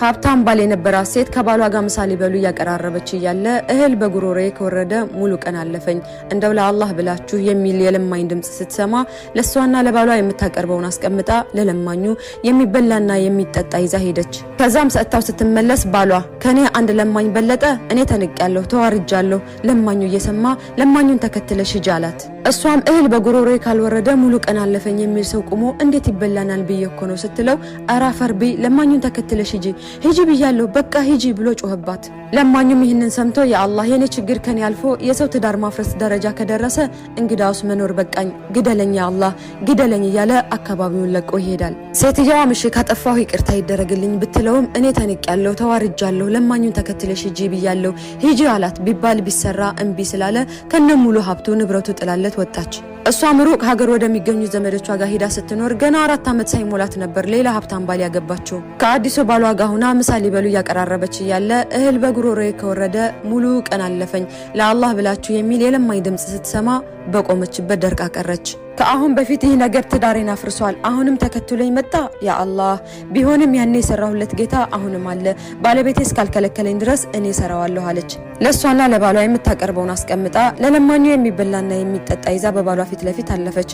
ሀብታም ባል የነበራት ሴት ከባሏ ጋር ምሳ ሊበሉ እያቀራረበች እያለ እህል በጉሮሮዬ ከወረደ ሙሉ ቀን አለፈኝ፣ እንደው ለአላህ ብላችሁ የሚል የለማኝ ድምፅ ስትሰማ ለእሷና ለባሏ የምታቀርበውን አስቀምጣ ለለማኙ የሚበላና የሚጠጣ ይዛ ሄደች። ከዛም ሰጥታው ስትመለስ ባሏ ከኔ አንድ ለማኝ በለጠ፣ እኔ ተንቄያለሁ፣ ተዋርጃለሁ፣ ለማኙ እየሰማ ለማኙን ተከትለሽ ሂጂ አላት። እሷም እህል በጉሮሮዬ ካልወረደ ሙሉ ቀን አለፈኝ የሚል ሰው ቁሞ እንዴት ይበላናል ብዬ እኮ ነው ስትለው፣ ኧረ አፈር ብይ፣ ለማኙን ተከትለሽ ሂጂ፣ ሂጂ ብያለሁ፣ በቃ ሂጂ ብሎ ጮኸባት። ለማኙም ይህንን ሰምቶ የአላህ፣ የኔ ችግር ከኔ አልፎ የሰው ትዳር ማፍረስ ደረጃ ከደረሰ እንግዳውስ መኖር በቃኝ፣ ግደለኝ ያ አላህ፣ ግደለኝ እያለ አካባቢውን ለቆ ይሄዳል። ሴትየዋም እሺ ካጠፋሁ ይቅርታ ይደረግልኝ ብትለውም እኔ ተንቄያለሁ፣ ተዋርጃለሁ፣ ለማኙን ተከትለሽ ሂጂ ብያለሁ፣ ሂጂ አላት። ቢባል ቢሰራ እምቢ ስላለ ከነ ሙሉ ሀብቱ ንብረቱ ጥላለት ወጣች። እሷም ሩቅ ሀገር ወደሚገኙ ዘመዶቿ ጋር ሂዳ ስትኖር ገና 4 ዓመት ሳይሞላት ነበር ሌላ ሀብታም ባል ያገባችው። ከአዲሱ ባሏ ጋር ሁና ምሳ ሊበሉ እያቀራረበች እያለ እህል በጉሮሮዬ ከወረደ ሙሉ ቀን አለፈኝ፣ ለአላህ ብላችሁ የሚል የለማኝ ድምፅ ስትሰማ በቆመችበት ደርቃ ቀረች። ከአሁን በፊት ይህ ነገር ትዳሬን አፍርሷል። አሁንም ተከትሎኝ መጣ። ያ አላህ፣ ቢሆንም ያኔ የሰራሁለት ጌታ አሁንም አለ። ባለቤቴ እስካልከለከለኝ ድረስ እኔ ሰራዋለሁ አለች። ለእሷና ለባሏ የምታቀርበውን አስቀምጣ ለለማኙ የሚበላና የሚጠጣ ይዛ በባሏ ፊት ለፊት አለፈች።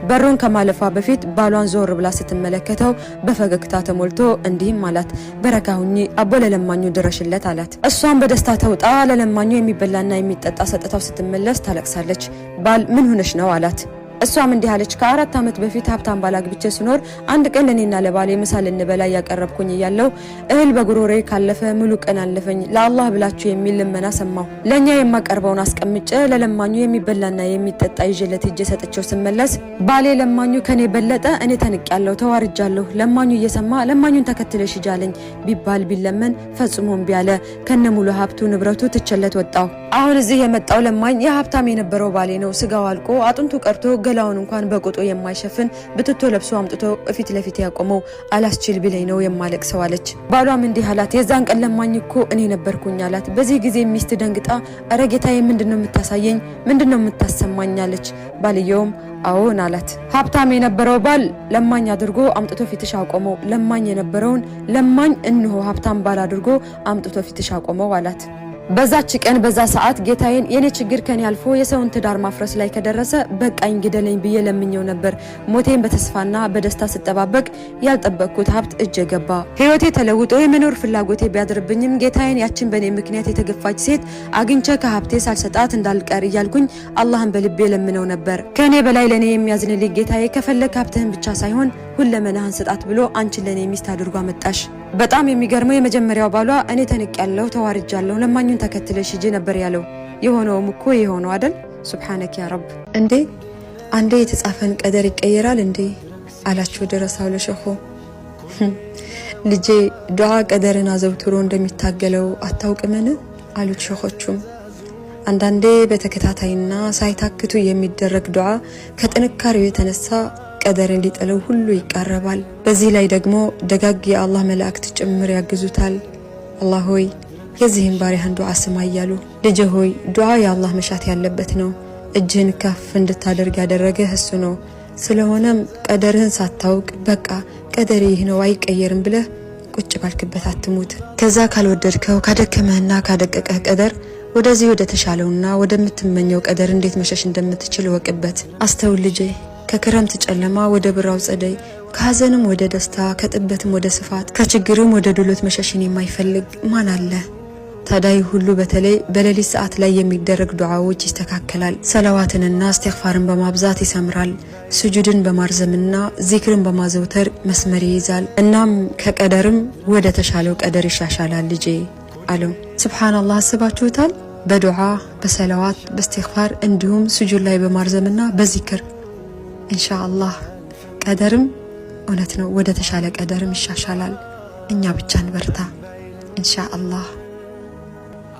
በሩን ከማለፏ በፊት ባሏን ዞር ብላ ስትመለከተው በፈገግታ ተሞልቶ እንዲህም አላት፣ በረካ ሁኚ አቦ፣ ለለማኙ ድረሽለት አላት። እሷም በደስታ ተውጣ ለለማኙ የሚበላና የሚጠጣ ሰጥታው ስትመለስ ታለቅሳለች። ባል ምን ሆነሽ ነው አላት። እሷም እንዲህ አለች፣ ከ4 ዓመት በፊት ሀብታም ባል አግብቼ ስኖር አንድ ቀን ለእኔና ለባሌ ምሳ ልንበላ እያቀረብኩኝ እያለሁ እህል በጉሮሬ ካለፈ ሙሉ ቀን አለፈኝ፣ ለአላህ ብላችሁ የሚል ልመና ሰማሁ። ለእኛ የማቀርበውን አስቀምጬ ለለማኙ የሚበላና የሚጠጣ ይዤለት ሄጄ ሰጥቼው ስመለስ ባሌ ለማኙ ከኔ በለጠ፣ እኔ ተንቄያለሁ፣ ተዋርጃለሁ፣ ለማኙ እየሰማ ለማኙን ተከትለሽ ሂጂ አለኝ። ቢባል ቢለመን ፈጽሞ እምቢ አለ። ከነ ሙሉ ሀብቱ ንብረቱ ትቼለት ወጣሁ። አሁን እዚህ የመጣው ለማኝ የሀብታም የነበረው ባሌ ነው። ስጋው አልቆ አጥንቱ ቀርቶ ገላውን እንኳን በቅጡ የማይሸፍን ብትቶ ለብሶ አምጥቶ እፊት ለፊት ያቆመው አላስችል ቢለኝ ነው የማለቅሰው አለች። ባሏም እንዲህ አላት፣ የዛን ቀን ለማኝ እኮ እኔ ነበርኩኝ አላት። በዚህ ጊዜ ሚስት ደንግጣ እረ ጌታዬ፣ ምንድን ነው የምታሳየኝ? ምንድን ነው የምታሰማኝ? አለች። ባልየውም አዎን አላት። ሀብታም የነበረው ባል ለማኝ አድርጎ አምጥቶ ፊትሽ አቆመው። ለማኝ የነበረውን ለማኝ እነሆ ሀብታም ባል አድርጎ አምጥቶ ፊትሽ አቆመው አላት። በዛች ቀን በዛ ሰዓት ጌታዬን የኔ ችግር ከኔ አልፎ የሰውን ትዳር ማፍረስ ላይ ከደረሰ በቃኝ፣ ግደለኝ ብዬ ለምኘው ነበር። ሞቴን በተስፋና በደስታ ስጠባበቅ ያልጠበቅኩት ሀብት እጄ ገባ። ህይወቴ ተለውጦ የመኖር ፍላጎቴ ቢያድርብኝም ጌታዬን ያችን በእኔ ምክንያት የተገፋች ሴት አግኝቼ ከሀብቴ ሳልሰጣት እንዳልቀር እያልኩኝ አላህን በልቤ ለምነው ነበር። ከእኔ በላይ ለእኔ የሚያዝንልኝ ጌታዬ ከፈለግ ሀብትህን ብቻ ሳይሆን ሁለመናህን ስጣት ብሎ አንቺን ለእኔ ሚስት አድርጎ አመጣሽ። በጣም የሚገርመው የመጀመሪያው ባሏ እኔ ተንቄያለሁ፣ ተዋርጃለሁ፣ ለማኙን ተከትለሽ ሂጂ ነበር ያለው። የሆነውም እኮ የሆነው አይደል? ሱብሓነክ ያ ረብ። እንዴ፣ አንዴ የተጻፈን ቀደር ይቀየራል እንዴ? አላቸው ደረሳው ለሸኹ። ልጄ፣ ዱዓ ቀደርን አዘውትሮ እንደሚታገለው አታውቅምን? አሉት ሸኾቹም። አንዳንዴ በተከታታይና ሳይታክቱ የሚደረግ ዱዓ ከጥንካሬው የተነሳ ቀደርን ሊጥለው ሁሉ ይቃረባል። በዚህ ላይ ደግሞ ደጋግ የአላህ መላእክት ጭምር ያግዙታል። አላህ ሆይ፣ የዚህን ባሪያህን ዱዓ ስማ እያሉ። ልጄ ሆይ፣ ዱዓ የአላህ መሻት ያለበት ነው። እጅህን ከፍ እንድታደርግ ያደረገህ እሱ ነው። ስለሆነም ቀደርህን ሳታውቅ በቃ ቀደሬ ይህ ነው አይቀየርም ብለህ ቁጭ ባልክበት አትሙት። ከዛ ካልወደድከው ካደከመህና ካደቀቀህ ቀደር ወደዚህ ወደ ተሻለውና ወደምትመኘው ቀደር እንዴት መሸሽ እንደምትችል እወቅበት። አስተውል ልጄ። ከክረምት ጨለማ ወደ ብራው ጸደይ፣ ከሀዘንም ወደ ደስታ፣ ከጥበትም ወደ ስፋት፣ ከችግርም ወደ ድሎት መሸሽን የማይፈልግ ማን አለ? ታዲያ ይህ ሁሉ በተለይ በሌሊት ሰዓት ላይ የሚደረግ ዱዓዎች ይስተካከላል። ሰለዋትንና እስትግፋርን በማብዛት ይሰምራል። ስጁድን በማርዘምና ዚክርን በማዘውተር መስመር ይይዛል። እናም ከቀደርም ወደ ተሻለው ቀደር ይሻሻላል ልጄ አለው። ስብሓንላህ፣ አስባችሁታል? በዱዓ፣ በሰለዋት፣ በእስትግፋር እንዲሁም ስጁድ ላይ በማርዘምና በዚክር ኢንሻአላህ ቀደርም እውነት ነው ወደ ተሻለ ቀደርም ይሻሻላል። እኛ ብቻ እንበርታ ኢንሻአላህ።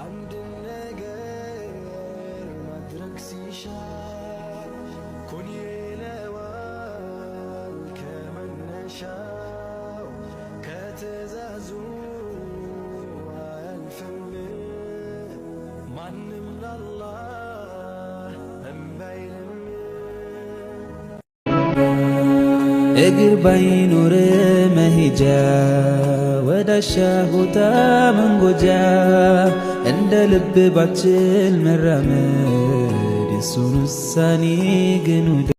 አንድ ነገር ማድረግ ሲሻ ኩን ይለዋል ከመነሻው ከትእዛዙ አያልፍም ማንም ለአላህ እምቢ አይልም። እግር ባይኖር መሄጃ ወዳሻ ቦታ መንጎጃ እንደ ልብ ባችል መራመድ የሱን ውሳኔ ግን።